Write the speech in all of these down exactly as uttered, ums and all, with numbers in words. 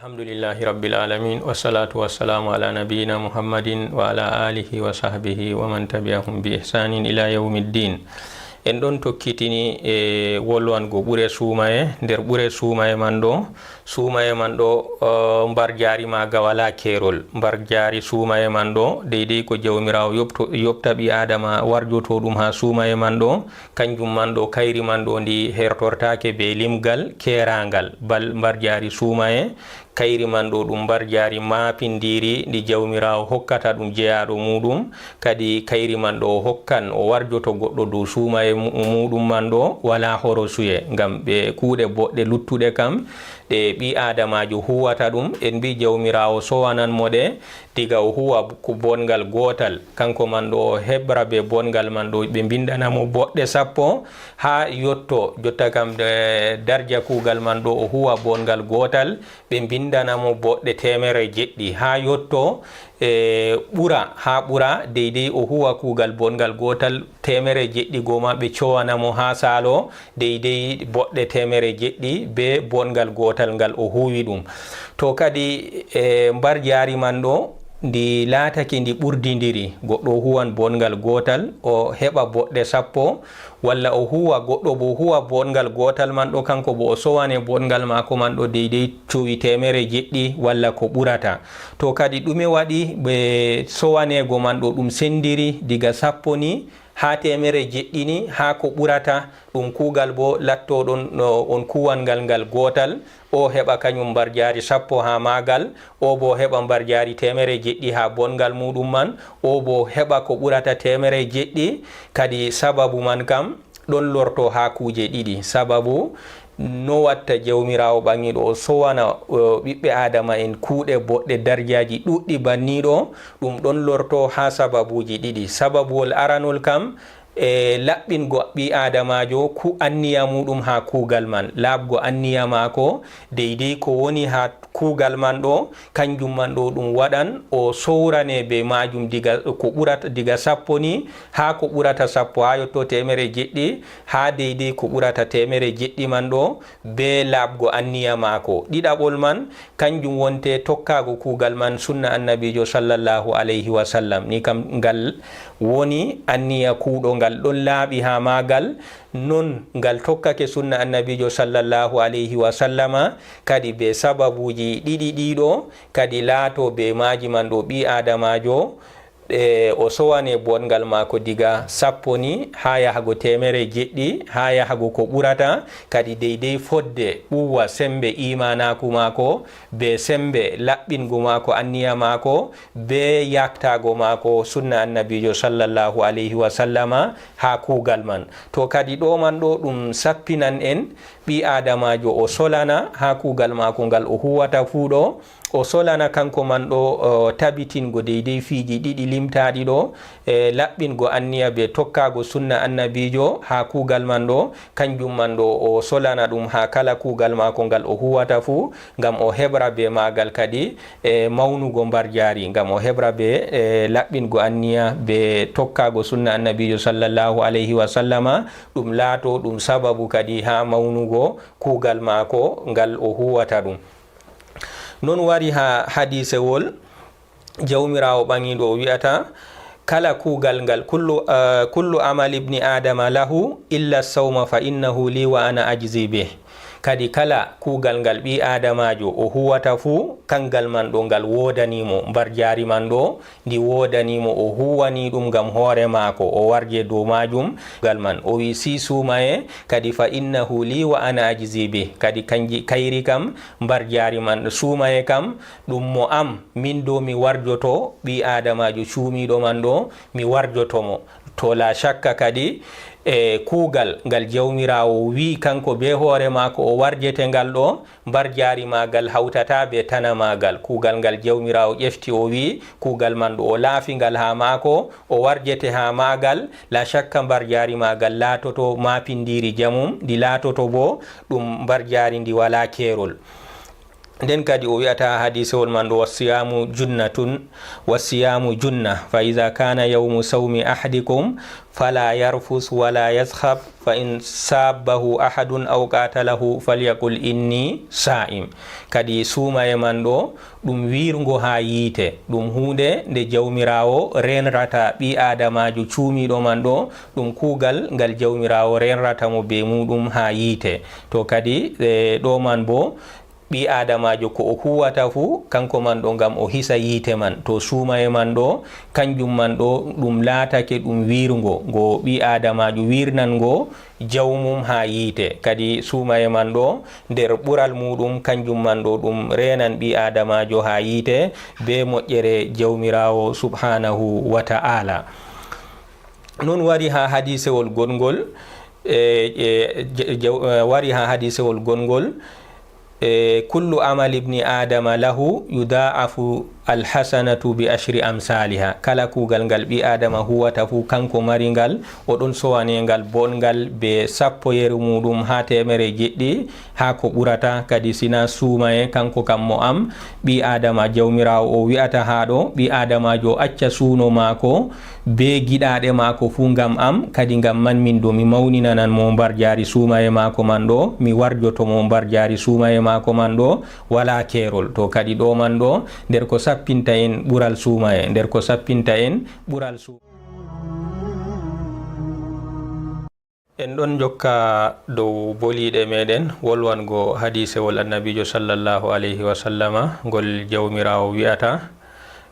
Alhamdulillahi Rabbil Alamin, wassalatu wassalamu ala nabiyyina Muhammadin wa ala alihi wa sahbihi wa man tabi'ahum bi ihsanin ila yawmiddin. En ɗon tokkitini e wolwango ɓure suumaye. Nder ɓure suumaye man ɗo, suumaye man ɗo, eh, mbarjaari maaga wala keerol. Mbarjaari suumaye man ɗo, deydey ko Jawmiraawo yoɓto-, yoɓta ɓii Aadama warjoto ɗum haa suumaye man ɗo, kanjum man ɗo, kayri man ɗo ndi hertortaake be limgal keeraangal. Bal mbarjaari suumaye, kayri man ɗo ɗum mbarjaari maapindiiri ndi Jawmiraawo hokkata ɗum jeyaaɗo muuɗum. Kadi kayri man ɗo o hokkan, o warjoto goɗɗo dow suumaye mu-, muuɗum man ɗo, walaa horosuye, ngam ɓe kuuɗe boɗɗe luttuɗe kam ɗe ɓii Aadamaajo huwata ɗum, en mbii Jawmiraawo sowanan mo ɗe, diga o huwa ko bongal gootal, kanko man ɗo o heɓra be bongal man ɗo, ɓe mbinndana mo boɗɗe sappo, haa yotto, jotta kam, eh, darja kuugal man ɗo o huwa bongal gootal, ɓe mbinndana mo boɗɗe teemere jeɗɗi, haa yotto, eh, ɓura, haa ɓura, deydey o huwa kuugal bongal gootal teemere jeɗɗi goo ma, ɓe cowana mo haa saalo, deydey boɗɗe teemere jeɗɗi be bongal gootal ngal o huwi ɗum. To kadi, eh, mbarjaari man ɗo, ndi laatake ndi ɓurdindiri, goɗɗo o huwan bongal gootal, o heɓa boɗɗe sappo, walla o huwa, goɗɗo bo huwa bongal gootal man ɗo, kanko bo o sowane bongal maako man ɗo deydey cuwi teemere jeɗɗi walla ko ɓurata. To kadi ɗume waɗi ɓe sowaneego man ɗo ɗum senndiri diga sappo ni haa teemere jeɗɗi ni, haa ko ɓurata? Ɗum kuugal bo lattoɗon no on kuwan ngal ngal gootal, o heɓa kanyum mbarjaari sappo haa maagal, o bo heɓa mbarjaari teemere jeɗɗi haa bongal muuɗum man, o bo heɓa ko ɓurata teemere jeɗɗi. Kadi sababu man kam ɗon lorto haa kuuje ɗiɗi. Sababu no watta Jawmiraawo ɓaŋiiɗo o sowana, o, ɓiɓɓe Aadama en kuuɗe boɗɗe, darjaaji ɗuuɗɗi banniiɗo, ɗum ɗon lorto haa sababuuji ɗiɗi. Sababuwol aranol kam, e laɓɓingo ɓii Aadamaajo ku-, anniya muuɗum haa kuugal man, laaɓgo anniya maako, deydey ko woni haa kuugal man ɗo, kanjum man ɗo ɗum waɗan o sowrane be maajum diga ko ɓurata, diga sappo ni haa ko ɓurata sappo, haa yotto teemere jeɗɗi, haa deydey ko ɓurata teemere jeɗɗi man ɗo, be laaɓgo anniya maako. Ɗiɗaɓol man, kanjum wonte tokkaago kuugal man sunna Annabiijo sallallahu alayhi wa sallam. Ni kam ngal woni anniya kuuɗo ngal ɗon laaɓi haa maagal, non ngal tokkake sunna Annabiijo sallallahu alayhi wa sallama, kadi be sababuuji ɗiɗi ɗiɗo, kadi laato be maaji man ɗo ɓii Aadamaajo, e, o sowane bongal maako diga sappo ni haa yahago teemere jeɗɗi, haa yahago ko ɓurata, kadi deydey fodde ɓuwa sembe iimaanaaku maako, be sembe laɓɓingo maako anniya maako, be yaktaago maako sunna Annabiijo sallallahu alayhi wa sallama haa kuugal man. To kadi ɗo man ɗo ɗum sappinan en, ɓii Aadamaajo o solana haa kuugal maako ngal o huwata fuu ɗo, o solana kanko man ɗo, o, tabitingo deydey fiiji ɗiɗi limtaaɗi ɗo, e laɓɓingo anniya be tokkaago sunna Annabiijo haa kuugal man ɗo, kanjum man ɗo o solana ɗum haa kala kuugal maako ngal o huwata fuu, ngam o heɓra be maagal kadi, e mawnugo mbarjaari, ngam o heɓra be, e laɓɓingo anniya be tokkaago sunna Annabiijo sallallahu alayhi wa sallama, ɗum laato ɗum sababu kadi haa mawnugo kuugal maako ngal o huwata ɗum. Non wari haa hadiisewol, Jawmiraawo ɓaŋiiɗo o wi'ata, kala kuugal ngal, kullu, eh, kullu amal ibni Aadama lahu illa sawma fa innahu li wa ana ajzi bih. Kadi kala kuugal ngal ɓii Aadamaajo o huwata fuu, kangal man ɗo ngal woodani mo, mbarjaari man ɗo ndi woodani mo, o huwani ɗum ngam hoore maako, o warje dow maajum. Ngal man, o wi, si suumaye, kadi fa innahu li wa ana ajzi bih. Kadi kanji, kayri kam, mbarjaari man, suumaye kam, ɗum mo am, min dow mi warjoto ɓii Aadamaajo cuumiiɗo man ɗo, mi warjoto mo. To laa shakka kadi, e kuugal ngal Jawmiraawo wi'i kanko bee hoore maako o warjete ngal ɗo, mbarjaari maagal hawtataa bee tana maagal. Kuugal ngal Jawmiraawo ƴefti o wi'i, kuugal man ɗo o laafi ngal haa maako, o warjete haa maagal, laa shakka mbarjaari maagal laatoto maapindiiri jamum, ndi laatoto boo ɗum mbarjaari ndi walaa keerol. Nden kadi o wi'ata ha hadisewol man ɗo, "Wassiyamu junnatun, wassiyamu junna, fa iza kana yawmu sawmi ahadikum, fala yarfus wala yaskhab, fa in sabbahu ahadun aw qatalahu, falyaqul inni sa'im." Kadi suumaye man ɗo, ɗum wiirngo ha yiite, ɗum huunde nde Jawmiraawo renrata ɓii aadamaajo cuumiiɗo man ɗo, ɗum kuugal ngal Jawmiraawo renrata mo be muuɗum ha yiite. To kadi, e, ɗo man bo, ɓii aadamaajo ko o huwata fuu, kanko man ɗo, ngam o hisa yiite man. To suumaye man ɗo, kanjum man ɗo, ɗum laatake ɗum wiirngo, ngo ɓii aadamaajo wiirnan ngo jawmum ha yiite. Kadi suumaye man ɗo, nder ɓural muuɗum, kanjum man ɗo, ɗum reenan ɓii aadamaajo ha yiite be moƴƴere Jawmiraawo subhaanahu wa ta'ala. Non wari ha hadisewol gonngol, e, e, je-, je-, e, wari ha hadisewol gonngol, e, "Kullu amal ibni Adama lahu yudha'afu alhasanatu bi ashri amsaliha." Kala kuugal ngal ɓii Adama huwata fuu, kanko mari ngal, o ɗon sowane ngal bongal be sappo yeru muuɗum ha teemere jeɗɗi, ha ko ɓurata. Kadi sina suumaye, kanko kam mo am, ɓii Adama, Jawmiraawo o wi'ata ha ɗo, ɓii Adamaajo acca suuno maako, be giɗaaɗe maako fuu ngam am, kadi ngam man min ɗo mi mawninanan mo mbarjaari suumaye maako man ɗo, mi warjoto mo mbarjaari suumaye maako man ɗo, walaa keerol. To kadi ɗo man ɗo, nder ko sappinta en ɓural suumaye, nder ko sappinta en ɓural su-, En ɗon njokka dow boliiɗe meɗen wolwango hadiisewol Annabiijo sallallahu alayhi wa sallama, ngol Jawmiraawo wi'ata,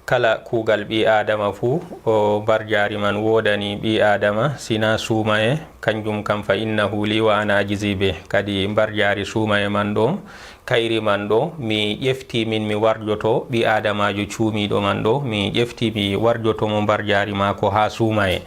"Kala kuugal ɓii Aadama fuu, o mbarjaari man woodani ɓii Aadama, sina suumaye, kanjum kam fa innahu li wa ana ajzi bih." Kadi mbarjaari suumaye man ɗo, kayri man ɗo, mi ƴefti min mi warjoto ɓii Aadamaajo cuumiiɗo man ɗo, mi ƴefti mi warjoto mo mbarjaari maako haa suumaye.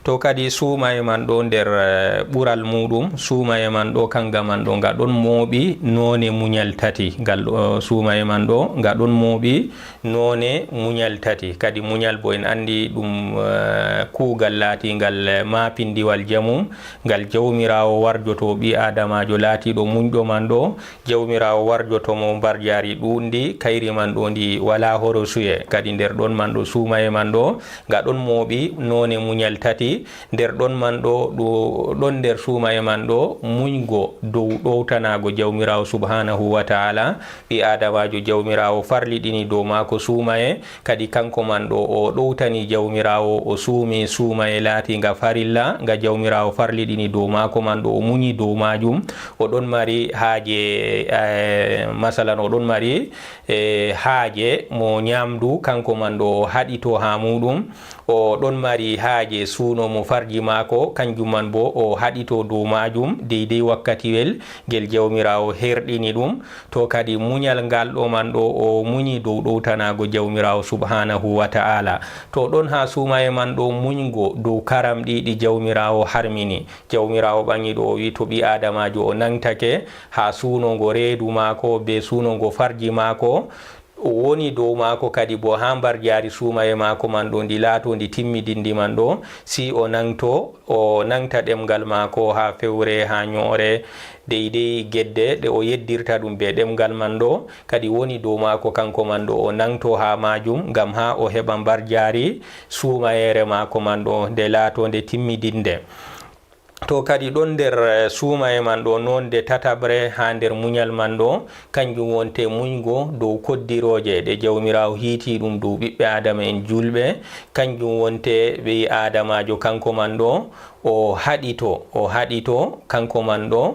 To kadi suumaye man ɗo nder, eh, ɓural muuɗum, suumaye man ɗo kanga man ɗo nga ɗon mooɓi noone munyal tati. Ngal ɗo suumaye man ɗo nga ɗon mooɓi noone munyal tati. Kadi munyal bo en anndi ɗum, eh, kuugal laatingal, eh, maapindiwal jamum, ngal Jawmiraawo warjoto ɓii Aadamaajo laatiiɗo munyɗo man ɗo, Jawmiraawo warjoto mo mbarjaari ɗuuɗndi, kayri man ɗo ndi walaa horosuye. Kadi nder ɗon man ɗo suumaye man ɗo, nga ɗon mooɓi noone munyal tati. Nder ɗon man ɗo, ɗo, ɗon nder suumaye man ɗo, munygo dow ɗowtanaago Jawmiraawo subhaanahu wa ta'ala. Ɓii Aadamaajo Jawmiraawo farliɗini dow maako suumaye, kadi kanko man ɗo o ɗowtani Jawmiraawo, o suumi suumaye laatiinga farilla, nga Jawmiraawo farliɗini dow maako man ɗo, o munyi dow maajum. O ɗon mari haaje, eh, masalan, o ɗon mari, eh, haaje mo nyaamdu, kanko man ɗo o haɗito haa muuɗum. O ɗon mari haaje suuno mo farji maako, kanjum man bo o haɗito dow maajum deydey wakkatiwel ngel Jawmiraawo herɗini ɗum. To kadi munyal ngal ɗo man ɗo o munyi dow ɗowtanaago Jawmiraawo subhaanahu wa ta'ala. To ɗon haa suumaye man ɗo munygo dow karamɗi ɗi Jawmiraawo harmini. Jawmiraawo ɓaŋiiɗo o wi'i to ɓii Aadamaajo o naŋgtake haa suunongo reedu maako be suunongo farji maako, o woni dow maako kadi bo haa mbarjaari suumaye maako man ɗo ndi laato ndi timmidinndi man ɗo, si o naŋgto, o naŋgta ɗemŋgal maako haa fewre, haa nyo'ore, deydey gedde ɗe o yeddirta ɗum be ɗemŋgal man ɗo, kadi woni dow maako kanko man ɗo o naŋgto haa maajum, ngam haa o heɓa mbarjaari suumayeere maako man ɗo nde laato nde timmidinnde. To kadi ɗon nder, eh, suumaye man ɗo nonde tataɓre haa nder munyal man ɗo, kanjum wonte munygo dow koddirooje ɗe Jawmiraawo hiiti ɗum dow ɓiɓɓe Aadama'en juulɓe, kanjum wonte ɓii Aadamaajo kanko man ɗo, o haɗito, o haɗito kanko man ɗo,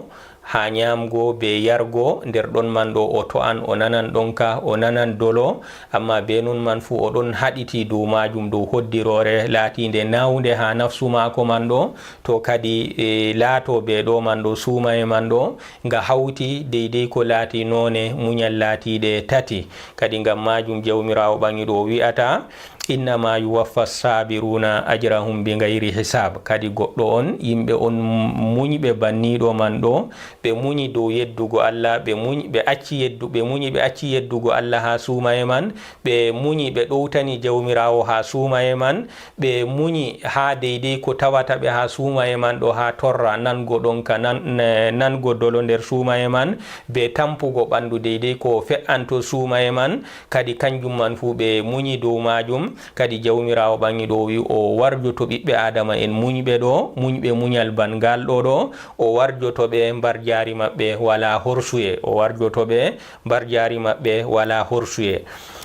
haa nyaamgo be yargo, nder ɗon man ɗo o to'an, o nanan ɗonka, o nanan dolo, ammaa be non man fuu o ɗon haɗiti dow maajum, dow hoddiroore laatiinde naawnde haa nafsu maako man ɗo, to kadi, e, laato be ɗo man ɗo suumaye man ɗo, nga hawti deydey ko laati noone munyal laatiiɗe tati. Kadi ngam maajum Jawmiraawo ɓaŋiiɗo o wi'ata, "Innama yuwaffa sabiruna ajrahum bi gayri hisab." Kadi goɗɗo on, yimɓe on muñɓe banniiɗo man ɗo, ɓe muñi dow yeddugo Allah, ɓe muñi, ɓe acci yeddu-, ɓe muñi, ɓe acci yeddugo Allah haa suumaye man, ɓe muñi, ɓe ɗowtani Jawmiraawo haa suumaye man, ɓe muñi haa deydey ko tawata ɓe haa suumaye man ɗo, haa torra, nango ɗonka, nan-, ne-, nango dolo nder suumaye man, be tampugo ɓandu deydey ko fe'anto suumaye man, kadi kanjum man fuu ɓe muñi dow maajum. Kadi Jawmiraawo ɓaŋiiɗo o wi'i o warjoto ɓiɓɓe Aadama en muñɓe ɗo, muñɓe muñal ban ngal ɗo ɗo, o warjoto ɓe mbarjaari maɓɓe walaa horsuye, o warjoto ɓe mbarjaari maɓɓe walaa horsuye.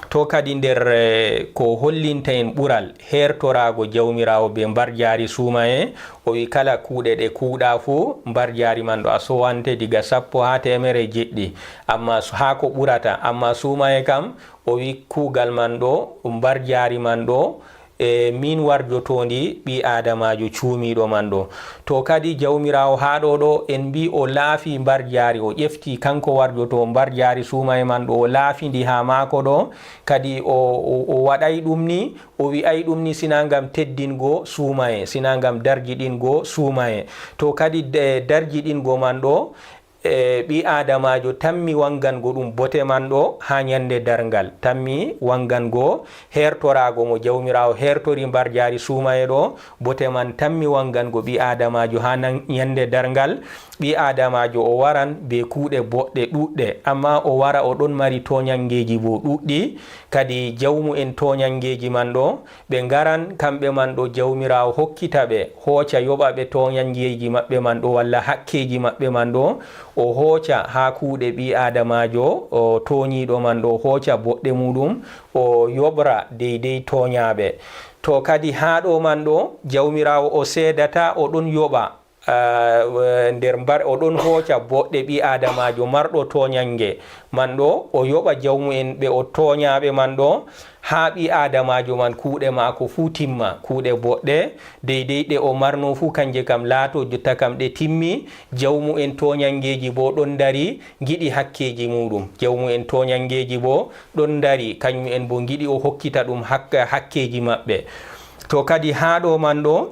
To kadi nder, eh, ko hollinta en ɓural heertoraago Jawmiraawo be mbarjaari suumaye, o wi'i kala kuuɗe ɗe kuuɗa fuu, mbarjaari man ɗo a sowante diga sappo haa teemere jeɗɗi, amma su-, haa ko ɓurata, amma suumaye kam, o wi'i kuugal man ɗo, mbarjaari man ɗo, e min warjotoondi ɓii Aadamaajo cuumiiɗo man ɗo. To kadi Jawmiraawo haa ɗo ɗo en mbii o laafi mbarjaari, o ƴefti kanko warjoto mbarjaari suumaye man ɗo, o laafi ndi haa maako ɗo, kadi o, o, o waɗay ɗum ni, o wi'ay ɗum ni sina ngam teddingo suumaye, sina ngam darjiɗingo suumaye. To kadi de-, darjiɗingo man ɗo, e, ɓii Aadamaajo tammi wangango ɗum bote man ɗo haa nyande darngal, tammi wangango heertoraago mo Jawmiraawo heertori mbarjaari suumaye ɗo, bote man tammi wangango ɓii Aadamaajo haa nan-, nyande darngal. Ɓii Aadamaajo o waran be kuuɗe boɗɗe ɗuuɗɗe, amma o wara o ɗon mari tooñangeeji boo ɗuuɗɗi, kadi jawmu'en tooñangeeji man ɗo, ɓe ngaran kamɓe man ɗo Jawmiraawo hokkita ɓe, hooca yoɓa ɓe tooñangeeji maɓɓe man ɗo, walla hakkeeji maɓɓe man ɗo, o hooca haa kuuɗe ɓii Aadamaajo, o tooñiiɗo man ɗo, o hooca boɗɗe muuɗum, o yoɓra deydey tooñaaɓe. To kadi haa ɗo man ɗo, Jawmiraawo o seedata, o ɗon yoɓa, ah, nder mbar-, o ɗon hooca boɗɗe ɓii Aadamaajo marɗo tooñange man ɗo, o yoɓa jawmu'en ɓe o tooñaaɓe man ɗo, haa ɓii Aadamaajo man kuuɗe maako fuu timma, kuuɗe boɗɗe, deydey ɗe o marno fuu, kanje kam laato jotta kam ɗe timmi, jawmu'en tooñangeeji boo ɗon ndari, ngiɗi hakkeeji muuɗum. Jawmu'en tooñangeeji boo ɗon ndari, kañum'en boo ngiɗi o hokkita ɗum hak-, hakkeeji maɓɓe. To kadi haa ɗo man ɗo,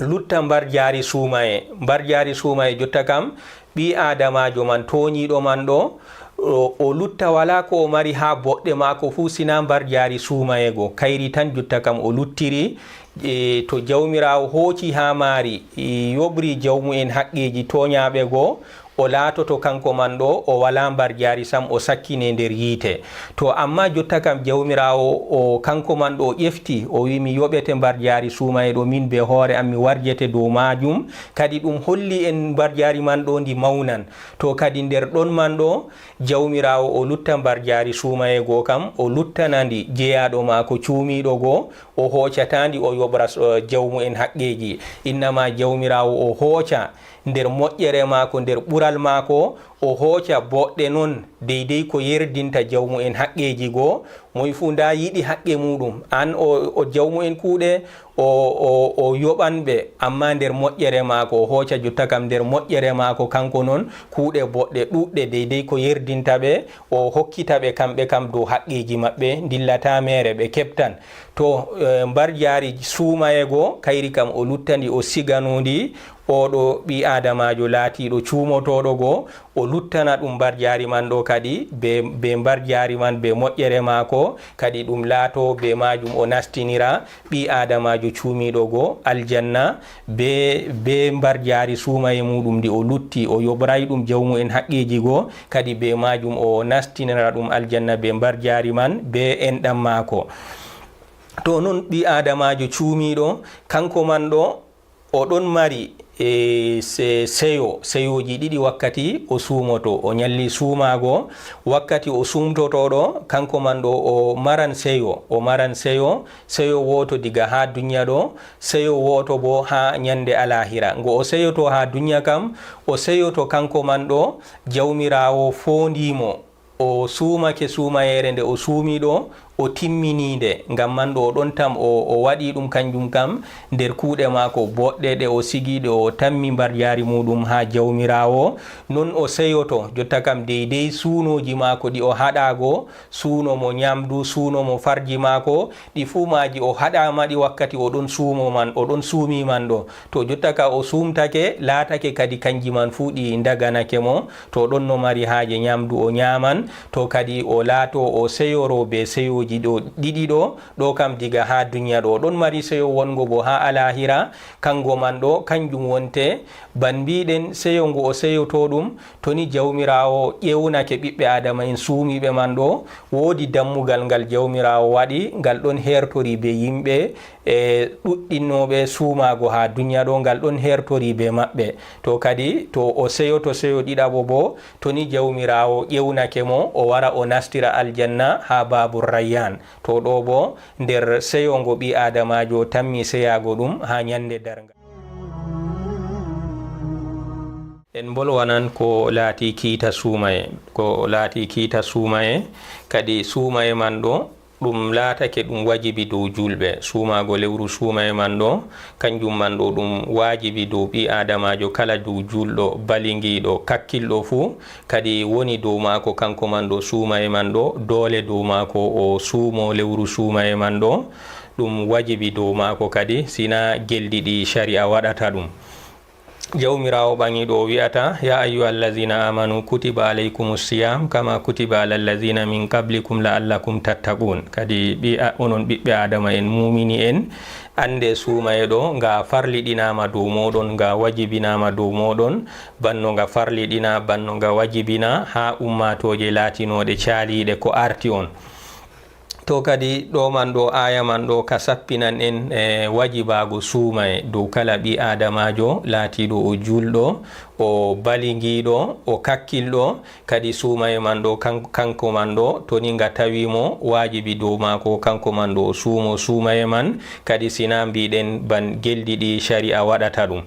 lutta mbarjaari suumaye. Mbarjaari suumaye jotta kam, ɓii Aadamaajo man tooñiiɗo man ɗo, o, o lutta walaa ko o mari haa boɗɗe maako fuu sina mbarjaari suumaye go. Kayri tan jotta kam o luttiri. E, to Jawmiraawo hooci haa maari, e, yoɓri jawmu'en haqqeeji tooñaaɓe go, o laatoto kanko man ɗo, o walaa mbarjaari sam, o sakkine nder yiite. To, ammaa jotta kam Jawmiraawo, o, kanko man ɗo, o ƴefti, o wi'i, "Mi yoɓete mbarjaari suumaye ɗo, min bee hoore am mi warjete dow maajum." Kadi ɗum holli en mbarjaari man ɗo ndi mawnan. To, kadi nder ɗon man ɗo, Jawmiraawo o lutta mbarjaari suumaye go kam, o luttana ndi jeyaaɗo maako cuumiiɗo go, o hoocataa ndi, o yoɓra s-, jawmu'en haqqeeji. Innama Jawmiraawo o hooca nder moƴƴere maako, nder ɓural maako, o hooca boɗɗe non, deydey ko yerdinta jawmu'en haqqeeji go. Moy fuu ndaa yiɗi haqqe muuɗum. An o, o jawmu'en kuuɗe, o, o, o yoɓan ɓe, ammaa nder moƴƴere maako, o hooca jotta kam nder moƴƴere maako, kanko non kuuɗe boɗɗe ɗuuɗɗe deydey ko yerdinta ɓe, o hokkita ɓe kamɓe kam dow haqqeeji maɓɓe, ndillataa meere ɓe keɓtan. To, eh, mbarjaari suumaye go, kayri kam o luttandi, o siganondi, oo ɗo ɓii Aadamaajo laatiiɗo cuumotooɗo go, o luttana ɗum mbarjaari man ɗo kadi, be, be mbarjaari man, be moƴƴere maako, kadi ɗum laato be maajum o nastinira ɓii Aadamaajo cuumiiɗo go aljanna, be, be mbarjaari suumaye muuɗum ndi o lutti, o yoɓray ɗum jawmu'en haqqeeji go, kadi be maajum o nastinira ɗum aljanna be mbarjaari man, be enɗam maako. To non ɓii Aadamaajo cuumiiɗo, kanko man ɗo, o ɗon mari, e, se-, seyo, seyooji ɗiɗi wakkati o suumoto. O nyalli suumaago, wakkati o suumtotooɗo, kanko man ɗo o maran seyo, o maran seyo, seyo wooto diga haa dunya ɗo, seyo wooto boo haa nyande alaahira. Ngo o seyoto haa dunya kam, o seyoto kanko man ɗo, Jawmiraawo foondii mo. O suumake suumayeere nde o suumi ɗo, o timminii nde, ngam man ɗo o ɗon tam o, o waɗi ɗum kanjum kam nder kuuɗe maako boɗɗe ɗe o sigi, ɗe o tammi mbarjaari muuɗum haa Jawmiraawo. Non o seyoto, jotta kam deydey suunooji maako ɗi o haɗaago, suuno mo nyaamdu, suuno mo farji maako, ɗi fuu maaji o haɗaama ɗi wakkati o ɗon suumo man, o ɗon suumi man ɗo. To jotta ka o suumtake, laatake kadi kanji man fuu ɗi ndaganake mo, to ɗon no mari haaje nyaamdu o nyaaman, to kadi o laato o seyoro bee seyooji ɗo ɗiɗi ɗo, ɗo kam diga haa duniya ɗo. O ɗon mari seyo wongo bo haa alaahira, kango man ɗo, kanjum wonte, ban mbiɗen seyo ngo o seyoto ɗum, to ni Jawmiraawo ƴewnake ɓiɓɓe Aadama'en suumiiɓe man ɗo, woodi dammugal ngal Jawmiraawo waɗi, ngal ɗon hertori bee yimɓe, e ɗuɗɗinnooɓe suumaago haa duniya ɗo, ngal ɗon hertori bee maɓɓe. To kadi, to o seyoto seyo ɗiɗaɓo boo, to ni Jawmiraawo ƴewnake mo, o wara o nastira aljanna haa Baabur Rayyan. To ɗo boo, nder seyo ngo ɓii Aadamaajo tammi seyaago ɗum haa nyande darnga. En mbolwanan ko laati kiita suumaye. Ko laati kiita suumaye, kadi suumaye man ɗo, ɗum laatake ɗum wajibi dow juulɓe. Suumaago lewru suumaye man ɗo, kanjum man ɗo ɗum wajibi dow ɓii Aadamaajo kala dow juulɗo, balingiiɗo, kakkilɗo fuu. Kadi woni dow maako kanko man ɗo suumaye man ɗo, doole dow maako o suumo lewru suumaye man ɗo. Ɗum wajibi dow maako kadi, sina geldi ɗi shari'a waɗata ɗum. Jawmiraawo ɓaŋiiɗo o wi'ata, "Ya ayyuhal lazina amanu kutiba alaykumus siyam kama kutiba alal lazina min qablikum la'allakum tattaqun." Kadi ɓi-, a-, onon ɓiɓɓe Aadama en, muumini en, annde suumaye ɗo, nga farliɗinaama dow mooɗon, nga wajibinaama dow mooɗon, banno nga farliɗina, banno nga wajibina haa ummaatooje laatinooɗe caaliiɗe ko arti on. To kadi ɗo man ɗo, aaya man ɗo ka sappinan en, e, wajibaago suumaye dow kala ɓii Aadamaajo laatiiɗo o juulɗo, o balingiiɗo, o kakkilɗo, kadi suumaye man ɗo kan-, kanko man ɗo, to ni nga tawi mo, waajibi dow maako kanko man ɗo o suumo suumaye man, kadi sina mbiɗen ban geldi ɗi shari'a waɗata ɗum.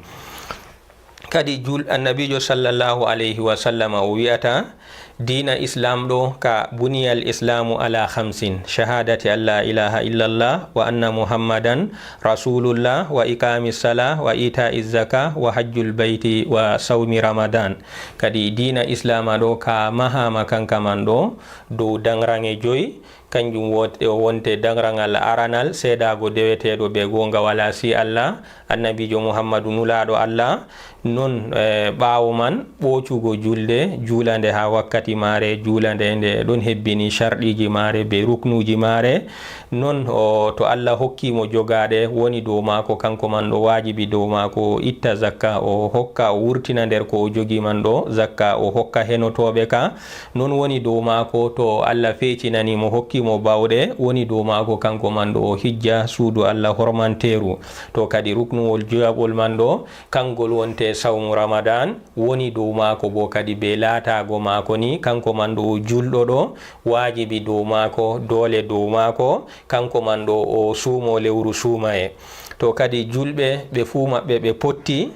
Kadi jul-, Annabiijo sallallahu alayhi wa sallama o wi'ata, diina Islaam ɗo ka buniyal Islaamu ala khamsin, shahadati an la ilaha illallah wa anna Muhammadan rasulullah wa iqami salah wa ita'i zaka wa hajjul bayti wa sawmi Ramadan. Kadi diina Islaama ɗo ka mahaama kanka man ɗo dow daŋraŋe joy, kanjum wot-, wonte daŋraŋal aranal, seedaago deweteeɗo be goonga walaa si Allah, Annabiijo Muhammadu nulaaɗo Allah. Non, eh, ɓaawo man, ɓoocugo julde, juulande haa wakkati maare, juulande nde ɗon hebbini sharɗiiji maare be ruknuuji maare. Non, o, to Allah hokki mo jogaaɗe, woni dow maako, kanko man ɗo waajibi dow maako, o itta zakka, o hokka, o wurtina nder ko o jogi man ɗo zakka, o hokka henotooɓe ka. Non woni dow maako, to Allah feecinani mo, hokki mo baawɗe, woni dow maako kanko man ɗo o hijja suudu Allah hormanteeru. To kadi ruknuwol joyaɓol man ɗo, kangol wonte sawmu Ramadan, woni dow maako bo kadi be laataago maako ni, kanko man ɗo o julɗo ɗo, waajibi dow maako, doole dow maako, kanko man ɗo o suumo lewru suumaye. To kadi julɓe ɓe fuu maɓɓe ɓe potti,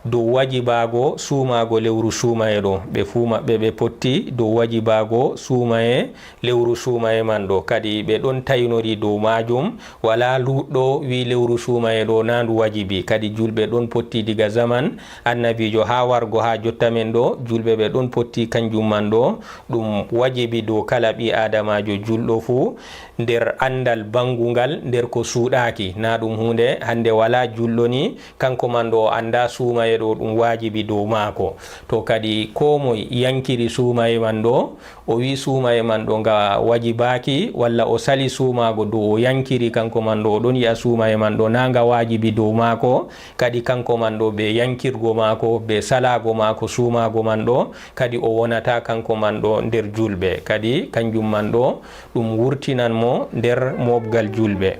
dow wajibaago suumaago lewru suumaye ɗo. Ɓe fuu maɓɓe ɓe potti dow wajibaago suumaye lewru suumaye man ɗo. Kadi ɓe ɗon taynori dow maajum. Walaa luutɗo wi lewru suumaye ɗo na ndu wajibi. Kadi julɓe ɗon potti diga zaman Annabiijo haa wargo haa jotta men ɗo. Julɓe ɓe ɗon potti kanjum man ɗo. Ɗum wajibi dow kala ɓii Aadamaajo julɗo fuu. nder anndal banngungal, nder ko suuɗaaki. Na ɗum huunde hannde walaa julɗo ni, kanko man ɗo o annda suumaye ɗo ɗum waajibi dow maako. To kadi koo moy yankiri suumaye man ɗo, o wi suumaye man ɗo nga wajibaaki, walla o sali suumaago dow o yankiri kanko man ɗo, o ɗon yi'a suumaye man ɗo na nga waajibi dow maako, kadi kanko man ɗo be yankirgo maako, be salaago maako suumaago man ɗo, kadi o wonata kanko man ɗo nder julɓe. Kadi kanjum man ɗo, ɗum wurtinan mo nder mooɓgal julɓe.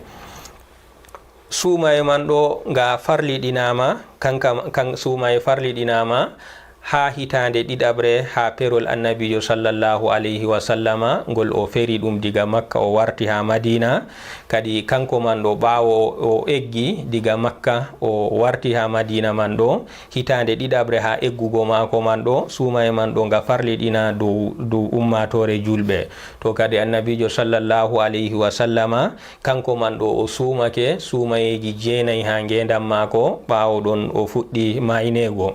Suumaye man ɗo nga farliɗinaama, kanka, kan, suumaye farliɗinaama haa hitaande ɗiɗaɓre haa perol Annabiijo sallallahu alayhi wa sallama, ngol o feri ɗum diga Makka o warti haa Madiina. Kadi kanko man ɗo, ɓaawo o eggi diga Makka o warti haa Madiina man ɗo, hitaande ɗiɗaɓre haa eggugo maako man ɗo, suumaye man ɗo nga farliɗina dow, dow ummaatoore juulɓe. To kadi Annabiijo sallallahu alayhi wa sallama, kanko man ɗo o suumake suumayeeji jeenayi haa ngeendam maako, ɓaawo ɗon o fuɗɗi maayneego.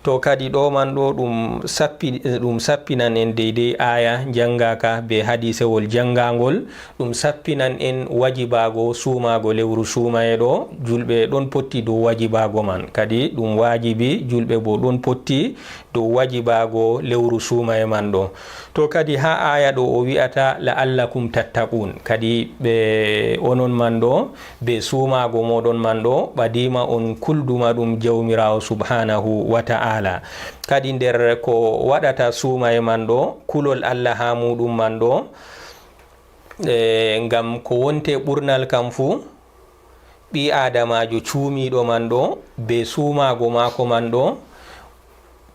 To kadi ɗo man ɗo ɗum sappi-, ɗum sappinan en deydey aaya njanngaaka bee hadiisewol janngaangol, ɗum sappinan en wajibaago suumaago lewru suumaye ɗo, juulɓe ɗon potti dow wajibaago man. Kadi ɗum waajibi juulɓe boo ɗon potti dow wajibaago lewru suumaye man ɗo. To kadi haa aaya ɗo o wi'ata, "La'allakum tattaqun." Kadi ɓe onon man ɗo, be suumaago mooɗon man ɗo, ɓadiima on kulduma ɗum Jawmiraawo subhaanahu wa ta'aala. Kadi nder ko waɗata suumaye man ɗo, kulol Allah haa muuɗum man ɗo, e, ngam ko wonte ɓurnal kam fuu, ɓii-aadamaajo cuumiiɗo man ɗo, be suumaago maako man ɗo,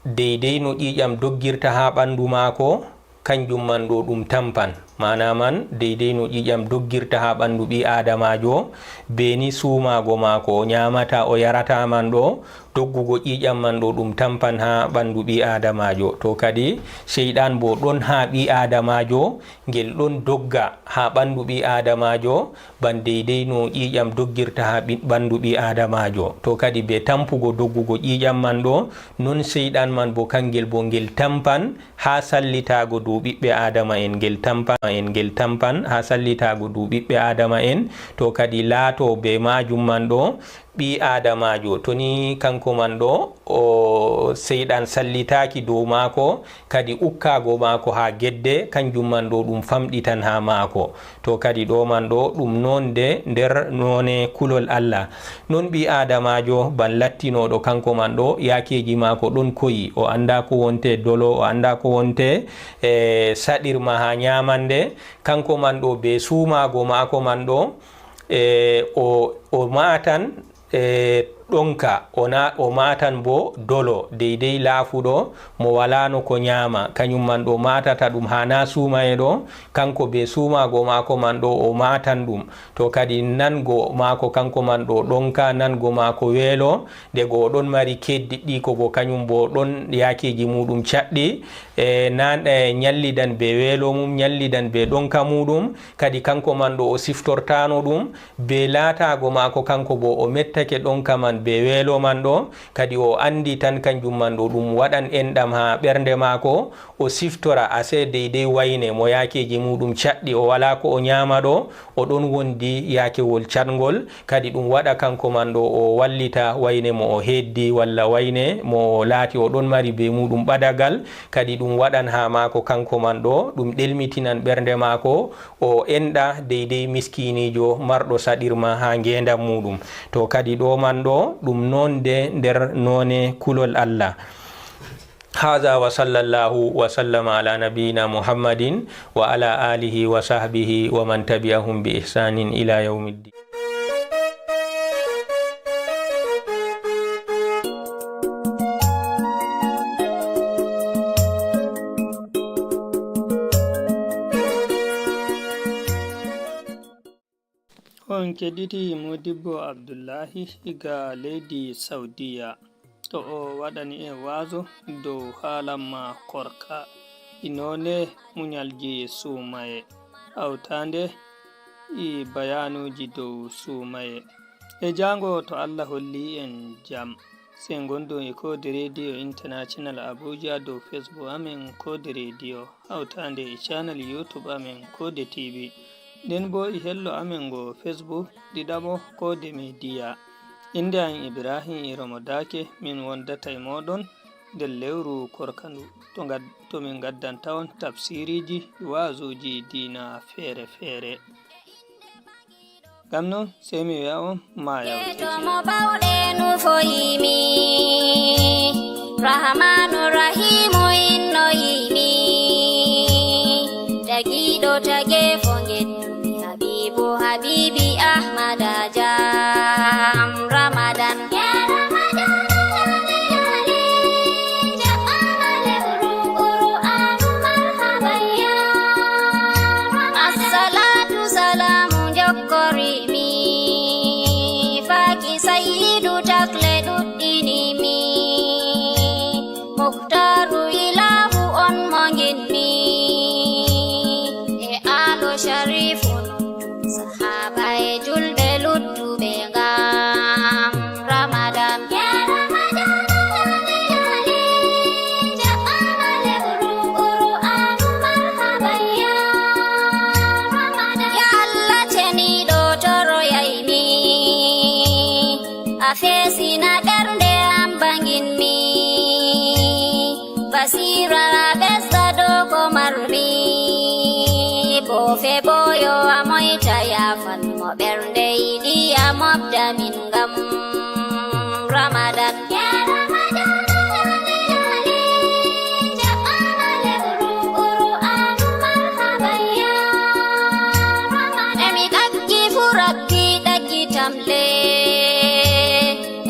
deydey no ƴiiƴam doggirta haa ɓanndu maako, kanjum man ɗo ɗum tampan. Maana man, deydey no ƴiiƴam doggirta haa ɓanndu ɓii-aadamaajo, be ni suumaago maako, o nyaamata, o yarata man ɗo, doggugo ƴiiƴam man ɗo ɗum tampan haa ɓanndu ɓii-aadamaajo. To kadi, seyɗan boo ɗon haa ɓii-aadamaajo, ngel ɗon dogga haa ɓanndu ɓii-aadamaajo, ban deydey no ƴiiƴam doggirta haa ɓi-, ɓanndu ɓii-aadamaajo. To kadi be tampugo doggugo ƴiiƴam man ɗo, non seyɗan man boo kangel boo ngel tampan haa sallitaago dow ɓiɓɓe aadama'en, ngel tampan, ngel tampan haa sallitaago dow ɓiɓɓe aadama'en. To kadi laato be maajum man ɗo, ɓii-aadamaajo, to ni kanko man ɗo, o seyɗan sallitaaki dow maako, kadi ukkaago maako haa gedde, kanjum man ɗo ɗum famɗitan haa maako. To kadi ɗo man ɗo ɗum noonde nder noone kulol Allah. Non ɓii-aadamaajo ban lattinooɗo kanko man ɗo, yaakeeji maako ɗon koyi, o anndaa ko wonte dolo, o anndaa ko wonte, e, saɗirma haa nyaamande, kanko man ɗo be suumaago maako man ɗo, e, o, o maatan, e, ɗonka, o na-, o maatan boo dolo, deydey laafuɗo mo walaano ko nyaama, kanyum man ɗo maatata ɗum haa naa suumaye ɗo, kanko be suumaago maako man ɗo o maatan ɗum. To kadi nango maako kanko man ɗo ɗonka, nango maako weelo, ndego o ɗon mari keeddiɗɗiiko boo kanyum boo ɗon yaakeeji muuɗum caɗɗi, e, nan-, e, nyallidan be weelo mum, nyallidan be ɗonka muuɗum, kadi kanko man ɗo o siftortaano ɗum, be laataago maako kanko boo o mettake ɗonka man be weelo man ɗo, kadi o anndi tan kanjum man ɗo ɗum waɗan enɗam haa ɓernde maako, o siftora asee deydey wayne mo yaakeeji muuɗum caɗɗi, o walaa ko o nyaama ɗo, o ɗon wondi yaakewol caɗngol, kadi ɗum waɗa kanko man ɗo o wallita wayne mo o heeddi, walla wayne mo o laati o ɗon mari be muuɗum ɓadagal, kadi ɗum waɗan haa maako kanko man ɗo, ɗum ɗelmitinan ɓernde maako, o enɗa deydey miskiiniijo marɗo saɗirma haa ngeendam muuɗum. To kadi ɗo man ɗo, ɗum noonde nder noone kulol Allah. Haza wa sallallahu wa sallama ala nabiyina Muhammadin wa ala alihi wa sahbihi wa man tabi'ahum bi ihsanin ila yawmiddin. On keɗitii Modibbo Abdullahi ga leydi Sawdiya, to o waɗani en waazu dow haalamma korka, e noone munyalji suumaye, hawtaande e bayaanuuji dow suumaye. E jaango to Allah holli en jam, sey ngondon e Koode Rediyo International Abuja dow Facebook amen Koode Rediyo, hawtaande e channel YouTube amen Koode T V. Nden boo e hello amen ngo Facebook ɗiɗaɓo Koode Media. Innde am Ibrahim Iromo Dake, min wondata e mooɗon nder lewru korka ndu, to ngad-, to min ngaddanta on tafsiiriiji e waazuuji diina feere feere. Ngam non, sey mi wi'a on, maayaw. To mo bawɗe nufoyimi, Rahmanu Rahimu innoyimi, tagiɗo tagefo ngettumi, Habibu Habibi Ahmada Jam Ramadan. Ya Ramadan, ya Ramadan, ya Ramadan. Nginmi e Aalo Sharifu nun, sahaaba e julɓe luttuɓe ngam Ramadan. Ya Ramadan, ya Allah ceniiɗo toroyaymi, a feesina ɓernde am ba nginmi. Basiira ɓesda dow ko marmi, boofe booyo a moyta yaafan mo ɓernde yiɗi a mofta min ngam Ramadan. Ya Ramadan, ya Ramadan, ya Ramadan. Emi ɗaggi fu Rabbi ɗaggitam le,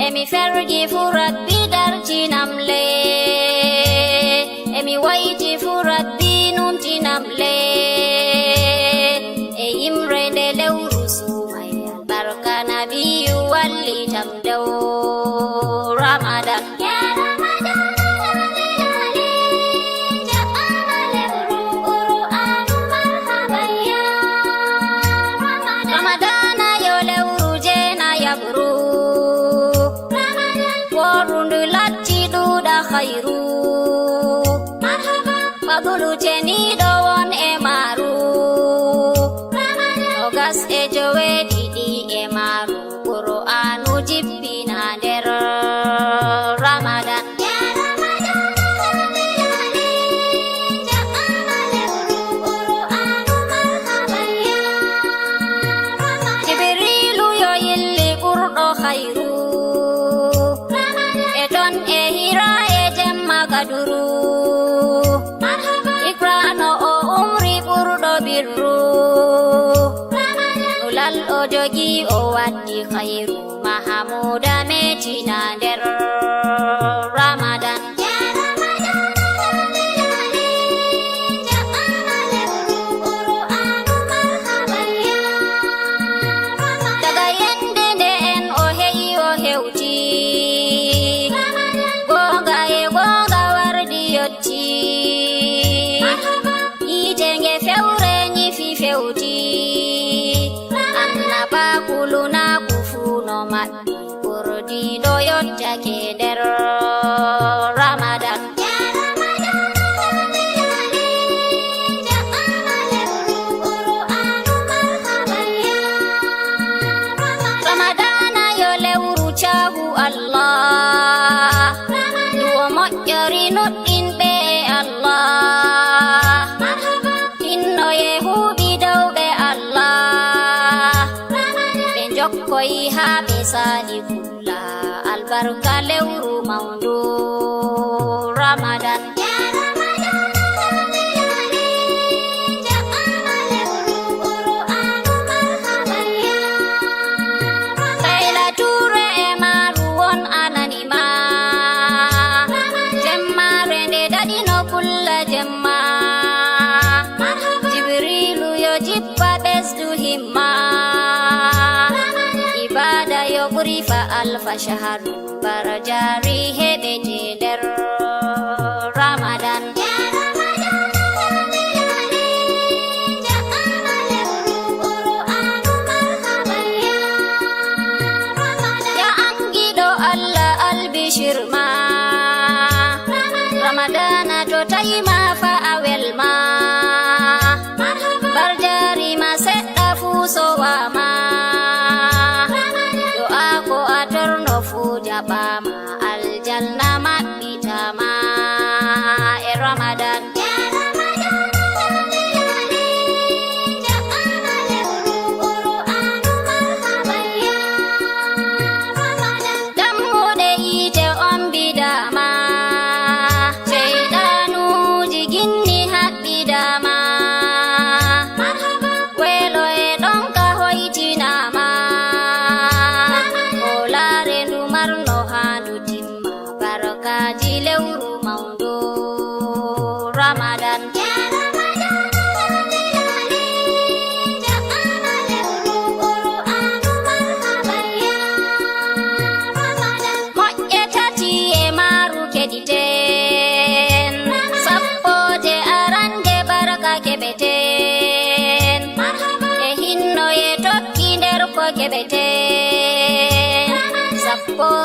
emi fergi fu Rabbi darjinam le. Emi wayti fu Rabbi numtinam le, e yimre nde lewru suumay albarka nabiyu wallitam dow Ramadan. Ya Ramadan, ya Ramadan, ya Ramadan. Ramadana yo lewru jeenayabru, worundu latti ɗuuɗa khayru. Fadlu ceniiɗo won e maaru, nogas e joweeɗiɗi e maaru, Qur'aanu jippina nder Ramadan. Jibriilu yo yilli ɓurɗo khayru, e ton e hira e jemma kaduru. Ikrano o umri ɓurɗo birru, nulal o jogi o waddi khayru. Mahamuda metina nder Ramadan. Daga yende nde en o he'i o hewti, goonga e goonga wardi yotti. Yiite nge fewre nyifi fewti, annabaaku lunaaku fuu no maɓɓi, ɓurdiiɗo yottake nder Ramadan. Ramadana yo lewru caahu Allah, ndu o moƴƴori nuɗɗinɓe e Allah. Hinno yehuɓi dawɓe Allah, ɓe njokkoyi haa ɓe saali kulla albarka lewru mawndu Ramadan. Kayla Tuure e maaru won anani ma. Jemmaare nde daɗino kulla jemma. Jibriilu yo jippa ɓesdu himma. Ibaada yo ɓuri fa alfa shaharu. Barjaari heɓete nder Ramadan. Ya angiɗo Allah albishir ma. Ramadana to tawi ma fa a welma. Barjaari ma seɗɗa fuu sowaama. Du'aa ko a torno fuu jaɓaama. Aljanna maɓɓitaama e Ramadan. Dammuɗe yiite ombidaama, seyɗanuuji ginni haɓɓidaama. Weelo e ɗonka hoytinaama, hoolaare ndu marno haa ndu timma. Barkaaji lewru mawndu Ramadan. Moƴƴe tati e maaru keɗiten, sappooje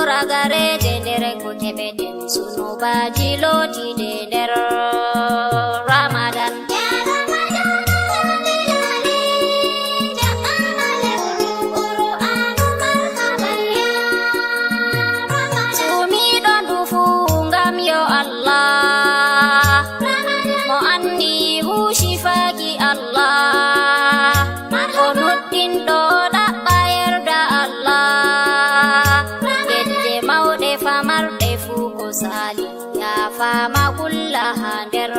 Ragareeje nder ko keɓeten sunubaaji lootiiɗe nder Ramadan. Suumiiɗo ndu fuu ngam yo Allah, mo anni huuci faaki Allah, o nuɗɗinɗo ɗaɓɓa yerda Allah, gedde mawɗe famarɗe fuu ko saali, yaafaama kulla haa nder